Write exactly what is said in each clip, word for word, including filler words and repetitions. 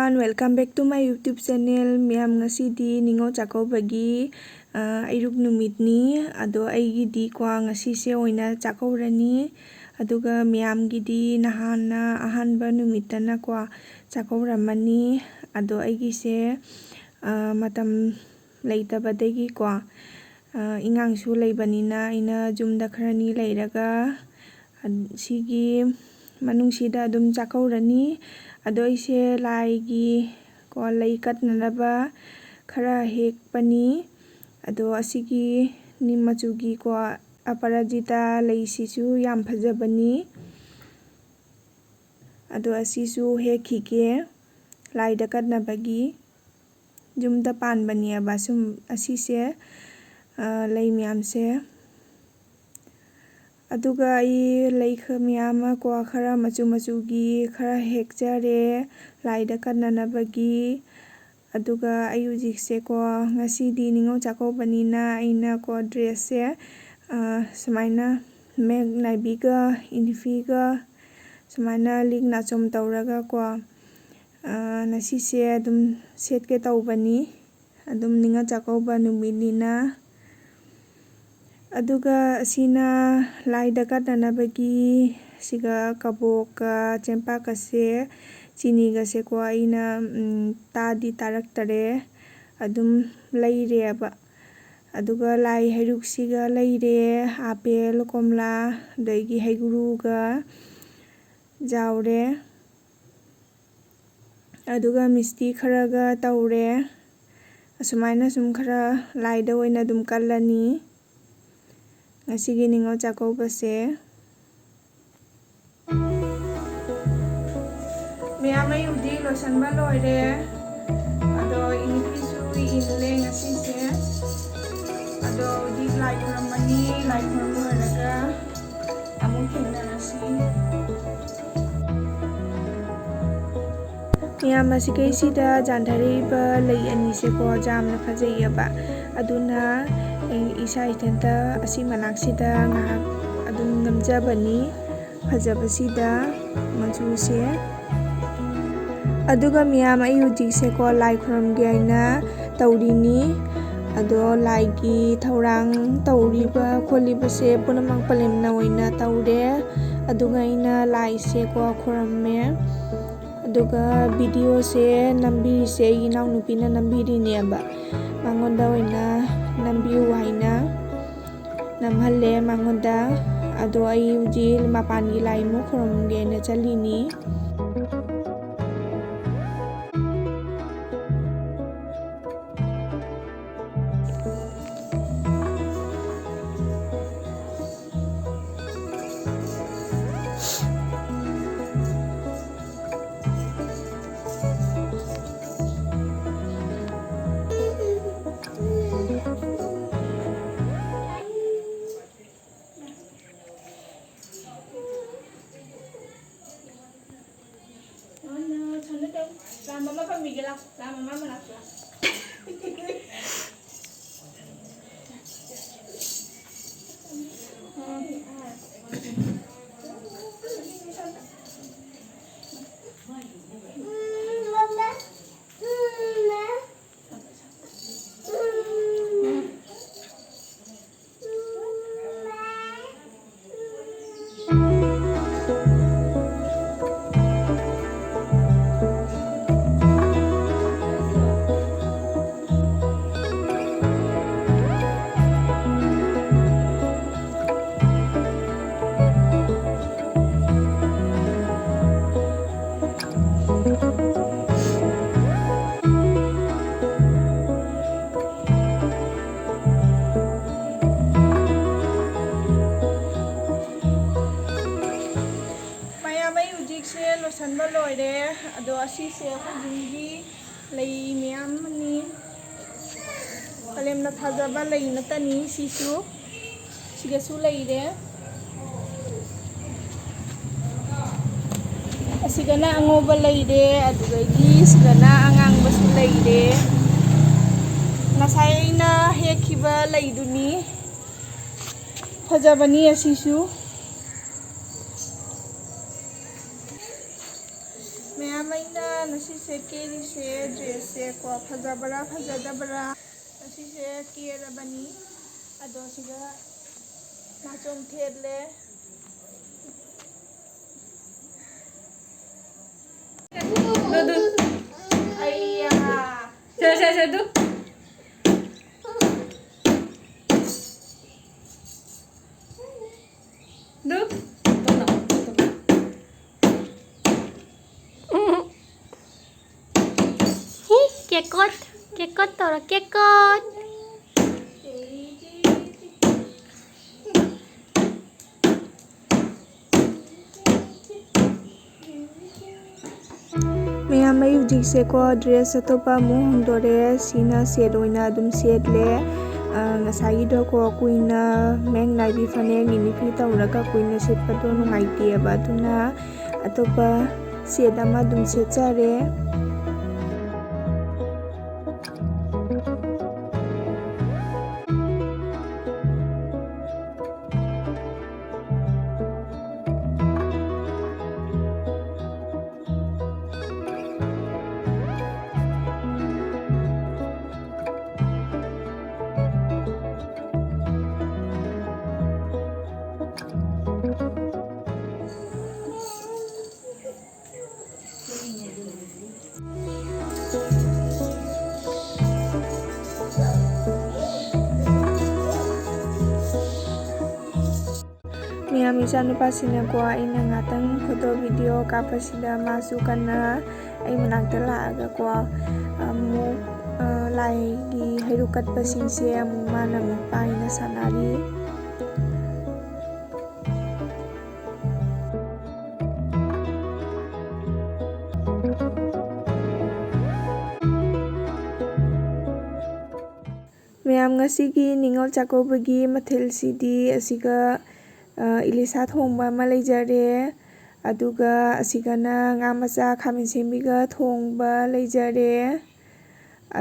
Welcome back to my YouTube channel. ꯃꯌꯥꯝ, ꯉꯁꯤꯗꯤ ꯅꯤꯉꯣꯜ ꯆꯥꯛꯀꯧꯕꯒꯤ, ꯑ, ꯑꯌꯨꯛ ꯅꯨꯃꯤꯠꯅꯤ꯫ ꯑꯗꯣ ꯑꯩꯒꯤꯗꯤꯀꯣ ꯉꯁꯤꯁꯦ ꯑꯣꯏꯅ ꯆꯥꯛꯀꯧꯔꯅꯤ꯫ ꯑꯗꯨꯒ ꯃꯌꯥꯝꯒꯤꯗꯤ ꯅꯍꯥꯟꯅ ꯑꯍꯥꯟꯕ ꯅꯨꯃꯤꯠꯇꯅꯀꯣ ꯆꯥꯛꯀꯧꯔꯝꯃꯅꯤ꯫ ꯑꯗꯣ ꯑꯩꯒꯤꯁꯦ, ꯑ, ꯃꯇꯝ ꯂꯩꯇꯕꯗꯒꯤꯀꯣ, ꯑ, ꯏꯉꯥꯡꯁꯨ ꯂꯩꯕꯅꯤꯅ ꯑꯩꯅ ꯌꯨꯝꯗ ꯈꯔꯅꯤ ꯂꯩꯔꯒ, ꯑ, ꯁꯤꯒꯤ ꯃꯅꯨꯡꯁꯤꯗ ꯑꯗꯨꯝ ꯆꯥꯛꯀꯧꯔꯅꯤ꯫ ꯑꯗꯣ ꯑꯩꯁꯦ ꯂꯥꯏꯒꯤ ꯀꯣ ꯂꯩ ꯀꯠꯅꯅꯕ ꯈꯔ ꯍꯦꯛꯄꯅꯤ꯫ ꯑꯗꯣ ꯑꯁꯤꯒꯤ ꯅꯤꯝ ꯃꯆꯨꯒꯤ ꯀꯣ ꯑꯄꯔꯥꯖꯤꯇꯥ ꯂꯩꯁꯤꯁꯨ ꯌꯥꯝ ꯐꯖꯕꯅꯤ꯫ ꯑꯗꯣ ꯑꯁꯤꯁꯨ ꯍꯦꯛꯈꯤꯒꯦ ꯂꯥꯏꯗ ꯀꯠꯅꯕꯒꯤ꯫ ꯌꯨꯝꯗ ꯄꯥꯟꯕꯅꯦꯕ ꯁꯨꯝ ꯑꯁꯤꯁꯦ, ꯑ, ꯂꯩ ꯃꯌꯥꯝꯁꯦ꯫ ꯑꯗꯨꯒ ꯑꯩ ꯂꯩ ꯈ-, ꯃꯌꯥꯝ ꯑꯃ ꯀꯣ ꯈꯔ ꯃꯆꯨ ꯃꯆꯨꯒꯤ ꯈꯔ ꯍꯦꯛꯆꯔꯦ ꯂꯥꯏꯗ ꯀꯠꯅꯅꯕꯒꯤ꯫ ꯑꯗꯨꯒ ꯑꯩ ꯍꯧꯖꯤꯛꯁꯦꯀꯣ, ꯉꯁꯤꯗꯤ ꯅꯤꯉꯣꯜ ꯆꯥꯛꯀꯧꯕꯅꯤꯅ ꯑꯩꯅꯀꯣ dressꯁꯦ, ꯑ, ꯁꯨꯃꯥꯏꯅ ꯃꯌꯦꯛ ꯅꯥꯏꯕꯤꯒ ꯏꯟꯐꯤꯒ ꯁꯨꯃꯥꯏꯅ ꯂꯤꯛ ꯅꯥꯆꯣꯝ ꯇꯧꯔꯒꯀꯣ, ꯑ, ꯉꯁꯤꯁꯦ ꯑꯗꯨꯝ ꯁꯦꯠꯀꯦ ꯇꯧꯕꯅꯤ꯫ ꯑꯗꯨꯝ ꯅꯤꯉꯣꯜ ꯆꯥꯛꯀꯧꯕ ꯅꯨꯃꯤꯠꯅꯤꯅ꯫ ꯑꯗꯨꯒ ꯑꯁꯤꯅ ꯂꯥꯏꯗ ꯀꯠꯅꯅꯕꯒꯤ, ꯁꯤꯒ ꯀꯕꯣꯛꯀ ꯆꯦꯡꯄꯥꯛꯀꯁꯦ, ꯆꯤꯅꯤꯒꯁꯦꯀꯣ ꯑꯩꯅ, ꯎꯝ, ꯇꯥꯗꯤ ꯇꯥꯔꯛꯇꯔꯦ꯫ ꯑꯗꯨꯝ ꯂꯩꯔꯦꯕ꯫ ꯑꯗꯨꯒ ꯂꯥꯏ ꯍꯩꯔꯨꯛꯁꯤꯒ ꯂꯩꯔꯦ, ꯑꯥꯄꯦꯜ, ꯀꯣꯝꯂꯥ, ꯑꯗꯒꯤ ꯍꯩꯒ꯭ꯔꯨꯒ ꯌꯥꯎꯔꯦ꯫ ꯑꯗꯨꯒ ꯃꯤꯁꯇꯤ ꯈꯔꯒ ꯇꯧꯔꯦ꯫ ꯑꯁꯨꯃꯥꯏꯅ ꯁꯨꯝ ꯈꯔ ꯂꯥꯏꯗ ꯑꯣꯏꯅ ꯑꯗꯨꯝ ꯀꯜꯂꯅꯤ ꯉꯁꯤꯒꯤ ꯅꯤꯉꯣꯜ ꯆꯥꯛꯀꯧꯕꯁꯦ꯫ ꯃꯌꯥꯝ ꯑꯌꯨꯛꯗꯤ ꯂꯣꯏꯁꯟꯕ ꯂꯣꯏꯔꯦ꯫ ꯑꯗꯣ ꯏꯅꯤꯐꯤꯁꯨ ꯏꯜꯂꯦ ꯉꯁꯤꯁꯦ꯫ ꯑꯗꯣ ꯍꯧꯖꯤꯛ ꯂꯥꯏ ꯈꯨꯔꯝꯃꯅꯤ꯫ ꯂꯥꯏ ꯈꯨꯔꯝ ꯂꯣꯏꯔꯒ ꯑꯃꯨꯛ ꯊꯦꯡꯅꯔꯁꯤ꯫ ꯃꯌꯥꯝ, ꯑꯁꯤꯀꯩꯁꯤꯗ ꯌꯥꯟꯊꯔꯛꯏꯕ ꯂꯩ ꯑꯅꯤꯁꯦꯀꯣ ꯌꯥꯝꯅ ꯐꯖꯩꯌꯦꯕ꯫ ꯑꯗꯨꯅ ꯑꯩ ꯏꯁꯥ ꯏꯊꯟꯇ ꯑꯁꯤ ꯃꯅꯥꯛꯁꯤꯗ ꯉꯥꯏꯍꯥꯛ ꯑꯗꯨꯝ ꯅꯝꯖꯕꯅꯤ꯫ ꯐꯖꯕꯁꯤꯗ ꯃꯆꯨꯁꯦ꯫ ꯑꯗꯨꯒ ꯃꯤꯌꯥꯝ, ꯑꯩ ꯍꯧꯖꯤꯛꯁꯦꯀꯣ ꯂꯥꯏ ꯈꯨꯔꯨꯝꯒꯦ ꯍꯥꯏꯅ ꯇꯧꯔꯤꯅꯤ꯫ ꯑꯗꯣ ꯂꯥꯏꯒꯤ ꯊꯧꯔꯥꯡ ꯇꯧꯔꯤꯕ ꯈꯣꯠꯂꯤꯕꯁꯦ ꯄꯨꯝꯅꯃꯛ ꯄꯂꯦꯝꯅ ꯑꯣꯏꯅ ꯇꯧꯔꯦ꯫ ꯑꯗꯨꯒ ꯑꯩꯅ ꯂꯥꯏꯁꯦꯀꯣ ꯈꯨꯔꯨꯝꯃꯦ꯫ ꯑꯗꯨꯒ ꯚꯤꯗꯤꯑꯣꯁꯦ ꯅꯝꯕꯤꯔꯤꯁꯦ ꯑꯩꯒꯤ ꯏꯅꯥꯎꯅꯨꯄꯤꯅ ꯅꯝꯕꯤꯔꯤꯅꯦꯕ꯫ ꯃꯉꯣꯟꯗ ꯑꯣꯏꯅ ꯅꯝꯕꯤꯌꯨ ꯍꯥꯏꯅ ꯅꯝꯍꯜꯂꯦ ꯃꯉꯣꯟꯗ꯫ ꯑꯗꯣ ꯑꯩ ꯍꯧꯖꯤꯛ ꯃꯄꯥꯟꯒꯤ ꯂꯥꯏ ꯑꯃꯨꯛ ꯈꯨꯔꯨꯝꯒꯦꯅ ꯆꯠꯂꯤꯅꯤ꯫ ꯃꯌꯥꯝ, ꯑꯩ ꯍꯧꯖꯤꯛꯁꯦ ꯂꯣꯏꯁꯟꯕ ꯂꯣꯏꯔꯦ꯫ ꯑꯗꯣ ꯑꯁꯤꯁꯦ ꯑꯩꯈꯣꯏ ꯌꯨꯝꯒꯤ ꯂꯩ ꯃꯌꯥꯝ ꯑꯃꯅꯤ꯫ ꯀꯥꯂꯦꯟꯗ ꯊꯥꯖꯕ ꯂꯩ ꯅꯠꯇꯅꯤ ꯁꯤꯁꯨ꯫ ꯁꯤꯗꯁꯨ ꯂꯩꯔꯦ꯫ ꯑꯁꯤꯗꯅ ꯑꯉꯧꯕ ꯂꯩꯔꯦ, ꯑꯗꯨꯗꯒꯤ ꯁꯤꯗꯅ ꯑꯉꯥꯡꯕꯁꯨ ꯂꯩꯔꯦ꯫ ꯉꯁꯥꯏ ꯑꯩꯅ ꯍꯦꯛꯈꯤꯕ ꯂꯩꯗꯨꯅꯤ꯫ ꯐꯖꯕꯅꯤ ꯑꯁꯤꯁꯨ꯫ ꯃꯌꯥꯝ, ꯑꯩꯅ ꯉꯁꯤꯁꯦ ꯀꯦꯔꯤꯁꯦ dress ꯁꯦ ꯀꯣ, ꯐꯖꯕ꯭ꯔꯥ ꯐꯖꯗꯕ꯭ꯔꯥ? ꯉꯁꯤꯁꯦ ꯀꯦꯔꯕꯅꯤ꯫ ꯑꯗꯣ ꯁꯤꯗ ꯅꯥꯆꯣꯝ ꯊꯦꯠꯂꯦ꯫ ꯑꯗꯨ, ꯑꯩꯌꯥ꯫ ꯁꯦ, ꯁꯦ, ꯁꯦ, ꯑꯗꯨ꯫ ꯑꯗꯨ꯫ ꯍꯤ, ꯀꯦꯀꯣꯠ, ꯀꯦꯀꯣꯠ ꯇꯧꯔꯣ, ꯀꯦꯀꯣꯠ꯫ ꯃꯌꯥꯝ, ꯑꯩ ꯍꯧꯖꯤꯛꯁꯦꯀꯣ, dress ꯑꯇꯣꯞꯄ ꯑꯃꯨꯛ ꯍꯣꯡꯗꯣꯔꯦ꯫ ꯁꯤꯅ set ꯑꯣꯏꯅ ꯑꯗꯨꯝ ꯁꯦꯠꯂꯦ꯫ ꯑ, ꯉꯁꯥꯏꯒꯤꯗꯣꯀꯣ, ꯀꯨꯏꯅ ꯃꯌꯦꯛ ꯅꯥꯏꯕꯤ ꯐꯅꯦꯛ ꯅꯤꯅꯤ ꯐꯤ ꯇꯧꯔꯒ ꯀꯨꯏꯅ ꯁꯦꯠꯄꯗꯣ ꯅꯨꯡꯉꯥꯏꯇꯦꯕ, ꯑꯗꯨꯅ ꯑꯇꯣꯞꯄ set ꯑꯃ ꯑꯗꯨꯝ ꯁꯦꯠꯆꯔꯦ꯫ ꯃꯌꯥꯝ, ꯏꯆꯥꯅꯨꯄꯥꯁꯤꯅꯀꯣ, ꯑꯩꯅ ꯉꯥꯛꯇꯪ photo video ꯀꯥꯞꯄꯁꯤꯗ ꯃꯥꯁꯨ ꯀꯟꯅ ꯑꯩ ꯃꯅꯥꯛꯇ ꯂꯥꯛꯑꯒꯀꯣ, ꯑꯃꯨꯛ, ꯑ, ꯂꯥꯏꯒꯤ ꯍꯩꯔꯨꯛ ꯀꯠꯄꯁꯤꯡꯁꯦ ꯑꯃꯨꯛ ꯃꯥꯅ ꯑꯃꯨꯛ ꯄꯥꯏꯅ ꯁꯥꯟꯅꯔꯤ꯫ ꯃꯌꯥꯝ, ꯉꯁꯤꯒꯤ ꯅꯤꯉꯣꯜ ꯆꯥꯛꯀꯧꯕꯒꯤ ꯃꯊꯦꯜꯁꯤꯗꯤ ꯑꯁꯤꯒ, ꯑ, ꯏꯂꯤꯁꯥ ꯊꯣꯡꯕ ꯑꯃ ꯂꯩꯖꯔꯦ, ꯑꯗꯨꯒ ꯑꯁꯤꯒꯅ ꯉꯥ ꯃꯆꯥ ꯈꯥꯃꯦꯟ ꯁꯦꯝꯕꯤꯒ ꯊꯣꯡꯕ ꯂꯩꯖꯔꯦ,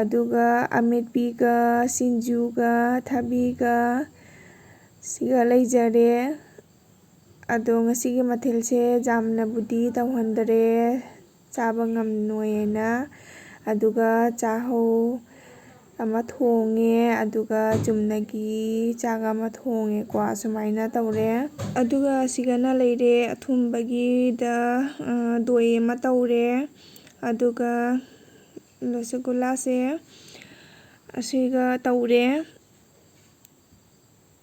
ꯑꯗꯨꯒ ꯑꯃꯦꯠꯄꯤꯒ ꯁꯤꯡꯖꯨꯒ ꯊꯕꯤꯒ ꯁꯤꯒ ꯂꯩꯖꯔꯦ꯫ ꯑꯗꯣ ꯉꯁꯤꯒꯤ ꯃꯊꯦꯜꯁꯦ ꯌꯥꯝꯅꯕꯨꯗꯤ ꯇꯧꯍꯟꯗꯔꯦ, ꯆꯥꯕ ꯉꯝꯃꯣꯏꯅ꯫ ꯑꯗꯨꯒ ꯆꯥꯍꯧ ꯑꯃ ꯊꯣꯡꯉꯦ, ꯑꯗꯨꯒ ꯆꯨꯝꯅꯒꯤ ꯆꯥꯛ ꯑꯃ ꯊꯣꯡꯉꯦꯀꯣ꯫ ꯑꯁꯨꯃꯥꯏꯅ ꯇꯧꯔꯦ꯫ ꯑꯗꯨꯒ ꯑꯁꯤꯒꯅ ꯂꯩꯔꯦ ꯑꯊꯨꯝꯕꯒꯤꯗ, ꯑ, ꯗꯣꯏ ꯑꯃ ꯇꯧꯔꯦ꯫ ꯑꯗꯨꯒ ꯔꯁꯒꯨꯜꯂꯥꯁꯦ ꯑꯁꯤꯒ ꯇꯧꯔꯦ꯫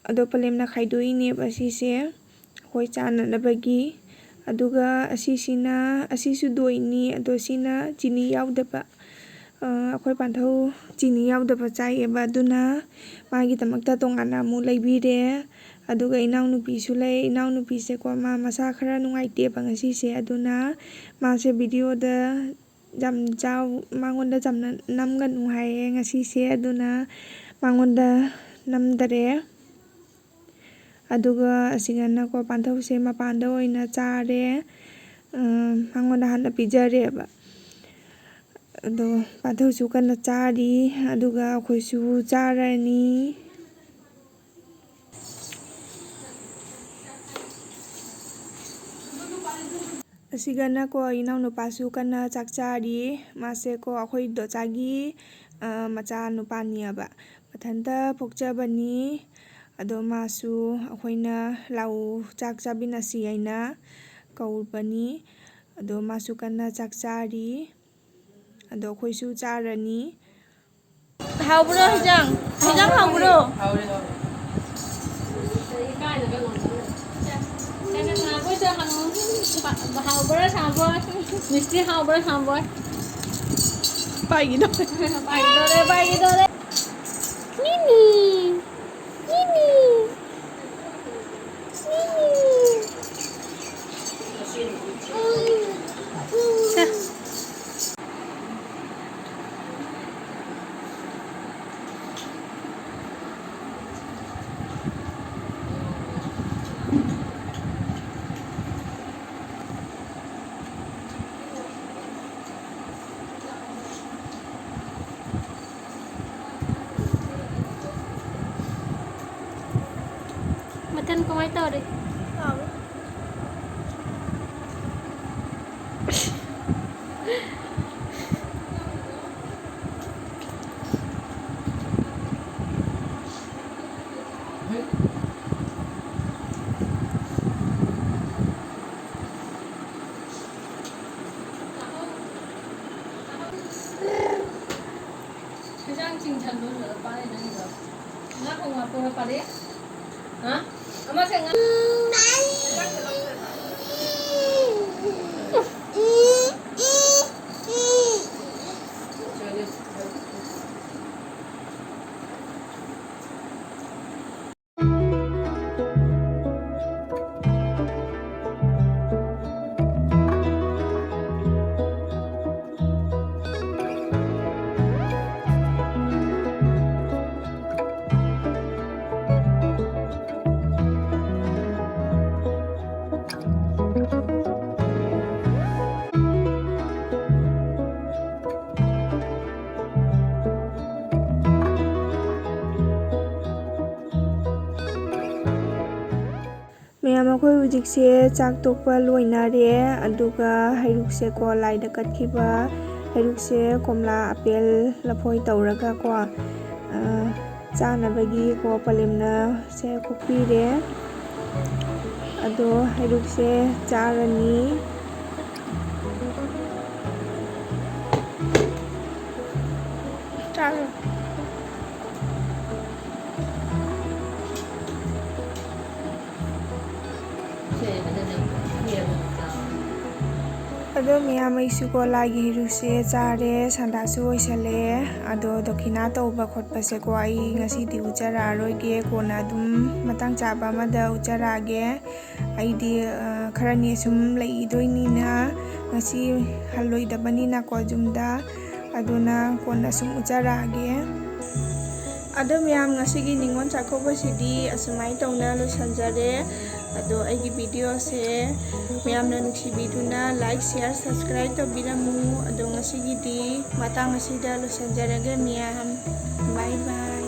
ꯑꯗꯣ ꯄꯂꯦꯝꯅ ꯈꯥꯏꯗꯣꯛꯏꯅꯦꯕ ꯁꯤꯁꯦ ꯑꯩꯈꯣꯏ ꯆꯥꯅꯅꯕꯒꯤ꯫ ꯑꯗꯨꯒ ꯑꯁꯤꯁꯤꯅ, ꯑꯁꯤꯁꯨ ꯗꯣꯏꯅꯤ, ꯑꯗꯣ ꯁꯤꯅ ꯆꯤꯅꯤ ꯌꯥꯎꯗꯕ꯫ ꯑ, ꯑꯩꯈꯣꯏ ꯄꯥꯟꯊꯧ ꯆꯤꯅꯤ ꯌꯥꯎꯗꯕ ꯆꯥꯏꯌꯦꯕ, ꯑꯗꯨꯅ ꯃꯥꯒꯤꯗꯃꯛꯇ ꯇꯣꯉꯥꯟꯅ ꯑꯃꯨꯛ ꯂꯩꯕꯤꯔꯦ꯫ ꯑꯗꯨꯒ ꯏꯅꯥꯎꯅꯨꯄꯤꯁꯨ ꯂꯩ꯫ ꯏꯅꯥꯎꯅꯨꯄꯤꯁꯦꯀꯣ, ꯃꯥ ꯃꯁꯥ ꯈꯔ ꯅꯨꯡꯉꯥꯏꯇꯦꯕ ꯉꯁꯤꯁꯦ, ꯑꯗꯨꯅ ꯃꯥꯁꯦ ꯚꯤꯗꯤꯑꯣꯗ ꯌꯥꯝ ꯆꯥꯎ-, ꯃꯉꯣꯟꯗ ꯌꯥꯝꯅ ꯅꯝꯒꯅꯨ ꯍꯥꯏꯌꯦ ꯉꯁꯤꯁꯦ, ꯑꯗꯨꯅ ꯃꯉꯣꯟꯗ ꯅꯝꯗꯔꯦ꯫ ꯑꯗꯨꯒ ꯑꯁꯤꯒꯅꯀꯣ, ꯄꯥꯟꯊꯧꯁꯦ ꯃꯄꯥꯟꯗ ꯑꯣꯏꯅ ꯆꯥꯔꯦ꯫ ꯎꯝ, ꯃꯉꯣꯟꯗ ꯍꯥꯟꯅ ꯄꯤꯖꯔꯦꯕ꯫ ꯑꯗꯣ ꯄꯥꯟꯊꯧꯁꯨ ꯀꯟꯅ ꯆꯥꯔꯤ, ꯑꯗꯨꯒ ꯑꯩꯈꯣꯏꯁꯨ ꯆꯥꯔꯅꯤ꯫ ꯑꯁꯤꯒꯅꯀꯣ, ꯏꯅꯥꯎꯅꯨꯄꯥꯁꯨ ꯀꯟꯅ ꯆꯥꯛ ꯆꯥꯔꯤ꯫ ꯃꯥꯁꯦꯀꯣ, ꯑꯩꯈꯣꯏ ꯗꯣꯆꯥꯒꯤ, ꯑ, ꯃꯆꯥꯅꯨꯄꯥꯅꯦꯕ꯫ ꯃꯊꯟꯇ ꯄꯣꯛꯆꯕꯅꯤ꯫ ꯑꯗꯣ ꯃꯥꯁꯨ ꯑꯩꯈꯣꯏꯅ "ꯂꯥꯛꯎ, ꯆꯥꯛ ꯆꯥꯃꯤꯟꯅꯁꯤ" ꯍꯥꯏꯅ ꯀꯧꯕꯅꯤ꯫ ꯑꯗꯣ ꯃꯥꯁꯨ ꯀꯟꯅ ꯆꯥꯛ ꯆꯥꯔꯤ꯫ ꯑꯗꯣ ꯑꯩꯈꯣꯏꯁꯨ ꯆꯥꯔꯅꯤ꯫ ꯍꯥꯎꯕ꯭ꯔꯣ ꯍꯤꯟꯖꯥꯡ? ꯍꯤꯟꯖꯥꯡ ꯍꯥꯎꯕ꯭ꯔꯣ? ꯍꯥꯎꯕ꯭ꯔꯥ ꯁꯥꯕ꯭ꯔꯣ? ꯃꯤꯁꯇꯤ ꯍꯥꯎꯕ꯭ꯔꯥ ꯁꯥꯕ꯭ꯔꯣ? ꯄꯥꯏꯒꯤꯗꯧꯔꯦ꯫ ꯄꯥꯏꯒꯤꯗꯧꯔꯦ, ꯄꯥꯏꯒꯤꯗꯧꯔꯦ꯫ ꯃꯤꯃꯤ, ꯃꯤꯃꯤ, ꯃꯤꯃꯤ꯫ ꯁꯦ꯫ ꯃꯊꯟ ꯀꯃꯥꯏ ꯇꯧꯔꯤ? ꯍꯥꯎꯋꯤ꯫ ꯅꯪ ꯆꯤꯡꯁꯜꯂꯨ, ꯂꯣꯏꯔ ꯄꯥꯔꯦ ꯅꯪꯒꯤꯗꯣ꯫ ꯉꯥ ꯊꯣꯡꯕ ꯍꯥꯞꯄꯣ, ꯄꯥꯔꯦ꯫ ꯍꯥ? ꯑꯃꯁꯦ ꯉꯥ ꯃꯌꯥꯝ, ꯑꯩꯈꯣꯏ ꯍꯧꯖꯤꯛꯁꯦ ꯆꯥꯛ ꯇꯣꯛꯄ ꯂꯣꯏꯅꯔꯦ꯫ ꯑꯗꯨꯒ ꯍꯩꯔꯨꯛꯁꯦꯀꯣ, ꯂꯥꯏꯗ ꯀꯠꯈꯤꯕ ꯍꯩꯔꯨꯛꯁꯦ ꯀꯣꯝꯂꯥ, ꯑꯄꯦꯜ, ꯂꯐꯣꯏ ꯇꯧꯔꯒꯀꯣ, ꯑ, ꯆꯥꯅꯕꯒꯤꯀꯣ ꯄꯂꯦꯝꯅ ꯁꯦ ꯀꯣꯛꯄꯤꯔꯦ꯫ ꯑꯗꯣ ꯍꯩꯔꯨꯛꯁꯦ ꯆꯥꯔꯅꯤ꯫ ꯆꯥꯔꯣ꯫ ꯑꯗꯣ ꯃꯌꯥꯝ, ꯑꯩꯁꯨꯀꯣ ꯂꯥꯏꯒꯤ ꯍꯩꯔꯨꯛꯁꯦ ꯆꯥꯔꯦ, ꯁꯟꯗꯥꯁꯨ ꯑꯣꯏꯁꯜꯂꯦ꯫ ꯑꯗꯣ ꯗꯣꯈꯤꯅꯥ ꯇꯧꯕ ꯈꯣꯠꯄꯁꯦꯀꯣ ꯑꯩ ꯉꯁꯤꯗꯤ ꯎꯠꯆꯔꯛꯑꯔꯣꯏꯒꯦ, ꯀꯣꯟꯅ ꯑꯗꯨꯝ ꯃꯇꯥꯡ ꯆꯥꯕ ꯑꯃꯗ ꯎꯠꯆꯔꯛꯑꯒꯦ꯫ ꯑꯩꯗꯤ, ꯑ, ꯈꯔꯅꯤ ꯁꯨꯝ ꯂꯩꯈꯤꯗꯣꯏꯅꯤꯅ ꯉꯁꯤ ꯍꯜꯂꯣꯏꯗꯕꯅꯤꯅꯀꯣ ꯌꯨꯝꯗ, ꯑꯗꯨꯅ ꯀꯣꯟꯅ ꯁꯨꯝ ꯎꯠꯆꯔꯛꯑꯒꯦ꯫ ꯑꯗꯣ ꯃꯌꯥꯝ, ꯉꯁꯤꯒꯤ ꯅꯤꯉꯣꯜ ꯆꯥꯛꯀꯧꯕꯁꯤꯗꯤ ꯑꯁꯨꯃꯥꯏꯅ ꯇꯧꯅ ꯂꯣꯏꯁꯤꯟꯖꯔꯦ꯫ ꯑꯗꯣ ꯑꯩꯒꯤ ꯚꯤꯗꯤꯑꯣꯁꯦ ꯃꯌꯥꯝꯅ ꯅꯨꯡꯁꯤꯕꯤꯗꯨꯅ like, share, subscribe ꯇꯧꯕꯤꯔꯝꯃꯨ꯫ ꯑꯗꯣ ꯉꯁꯤꯒꯤꯗꯤ ꯃꯇꯥꯡ ꯑꯁꯤꯗ ꯂꯣꯏꯁꯤꯟꯖꯔꯒꯦ ꯃꯌꯥꯝ꯫ Bye bye꯫